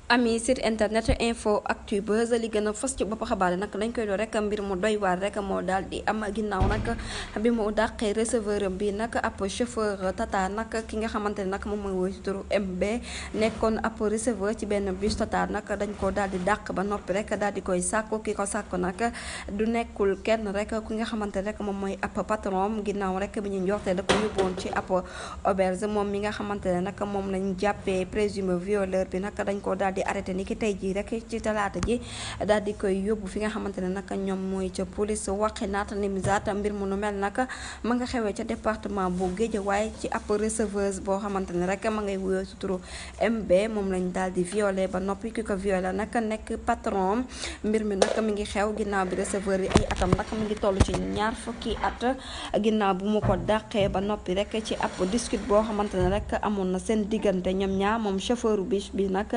ami site internet info actu buzz li gën a fës ci bopp xabaar nag dañ koy do rek mbir mu doy waar rek moo daal di am ginnaaw nag bi mu dàqee receveur bi nag ab chauffeur tata nag ki nga xamante ne nag moom mooy woy ci turu MB nekkoon ab receveur ci benn bus tata nag dañ ko daal di dàq ba noppi rek daal di koy sàkku ki ko sàkku nag du nekkul kenn rek ki nga xamante ne rek moom mooy ab patron ginnaaw rek bi ñu njortee da ko yóbboon ci ab auberge moom mi nga xamante ne nag moom lañ jàppee présumé violeur bi nag dañ ko daal di arrêté ni ki tey jii rek ci talaata ji daal di koy yóbbu fi nga xamante ne nag ñoom mooy ca police Wakhinane Nimzatt mbir mu nu mel nag ma nga xewee ca département bu Guédiawaye ci ab receveuse boo xamante ne rek ma ngay wuyoo ci turu MB moom lañ daal di violé ba noppi ki ko violé nag nekk patron mbir mi nag mi ngi xew ginnaaw bi receveur yi ay atam nag mi ngi toll ci 2 fukki at ginnaaw bu mu ko dàqee ba noppi rek ci ab discute boo xamante ne rek amoon na seen diggante ñoom ñaar moom chauffeur bus bi nag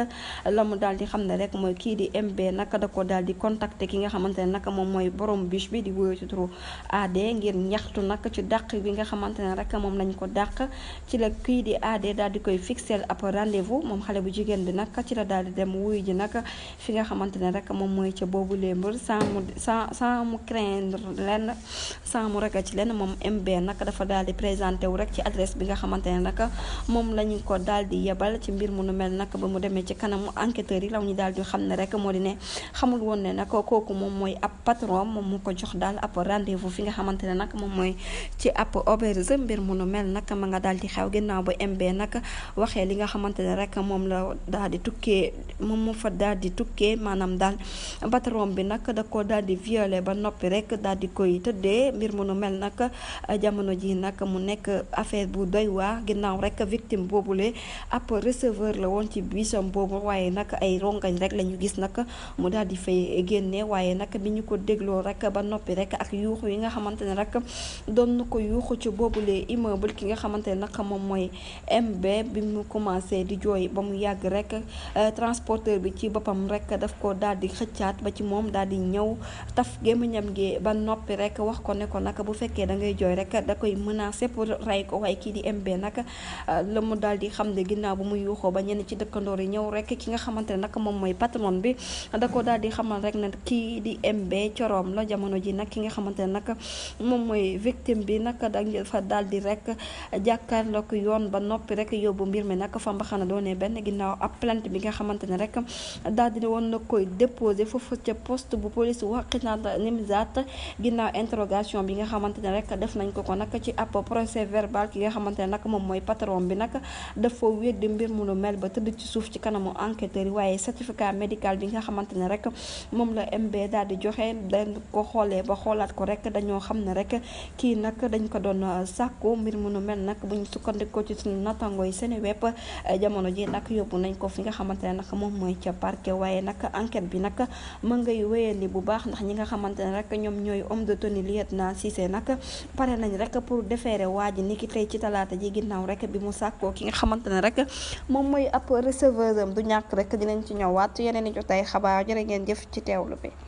la mu daal di xam ne rek mooy kii di MB nag da ko daal di contacter ki nga xamante ne nag moom mooy borom bus bi di wuyoo ci turu AD ngir ñaxtu nag ci dàq bi nga xamante ne rek moom lañ ko dàq ci la kii di AD daal di koy fixer ab rendez-vous moom xale bu jigéen bi nag ci la daal di dem wuyu ji nag fi nga xamante ne rek moom mooy ca boobu léembër sans mu craindre lenn sans mu ragal ci lenn moom MB nag dafa daal di présenté wu rek ci adresse bi nga xamante ne nag moom lañu ko daal di yebal ci mbir mu nu mel nag ba mu demee ci kanamu enquêteurs yi law ñu daal di xam ne rek moo di ne xamul woon ne nag kooku moom mooy ab patron moom mu ko jox daal ab rendez-vous fi nga xamante ne nag moom mooy ci ab auberge mbir mu nu mel nag ma nga daal di xew ginnaaw ba MB nag waxee li nga xamante ne rek moom la daal di tukkee moom mu fa daal di tukkee maanaam daal patron bi nag da ko daal di violé ba noppi rek daal di koy tëddee mbir mu nu mel nag jamono ji nag mu nekk affaire bu doy waar ginnaaw rek victime boobule ab receveur la woon ci bisam boobu waaye nag ay rongañ rek la ñu gis nag mu daal di fay génne waaye nag bi ñu ko dégloo rek ba noppi rek ak yuuxu yi nga xamante ne rek doon na ko yuuxu ci boobule immeuble ki nga xamante ne nag moom mooy MB bi mu commencé di jooy ba mu yàgg rek transporteur bi ci boppam rek daf ko daal di xëccaat ba ci moom daal di ñëw taf gémmiñam gi ba noppi rek wax ko ne ko nag bu fekkee da ngay jooy rek da koy menacé pour rey ko waaye kii di MB nag la mu daal di xam ne ginnaaw bu mu yuuxoo ba ñenn ci dëkkandoor yi ñëw rek ki nga xamante ne nag moom mooy patron bi da ko daal di xamal rek ne kii di MB coroom la jamono ji nag ki nga xamante ne nag moom mooy victime bi nag dafa daal di rek jàkkaarloo ko yoon ba noppi rek yóbbu mbir mi nag fa mbaxana doone benn ginnaaw ab plainte bi nga xamante ne rek daal di woon na koy déposé foofu ca poste bu police Wakhinane Nimzatt ginnaaw interrogation bi nga xamante ne rek def nañ ko nag ci ab procès verbal ki nga xamante ne nag moom mooy patron bi nag dafa weddi mbir mu nu mel ba tëdd ci suuf ci kanamu enquêteur yi waaye certificat médical bi nga xamante ne rek moom la MB daal di joxe dañ ko xoolee ba xoolaat ko rek dañoo xam ne rek kii nag dañ ko doon sàkku mbir mu nu mel nag bu ñu sukkandikoo ci suñu nattangoo yi Seneweb jamono ji nag yóbbu nañ ko fi nga xamante ne nag moom mooy ca parquet waaye nag enquête bi nag ma ngay wéyandi bu baax ndax ñi nga xamante ne rek ñoom ñooy homme de tenue lieutenant Cissé nag pare nañ rek pour déférer waa ji ni ki tey ci talaata ji ginnaaw rek bi mu sàkkoo ki nga xamante ne rek moom mooy ab receveur am du ñàkk rek dinañ ci ñëwaat yeneen i jotaay xabaar jërë ngeen jëf ci teewlu bi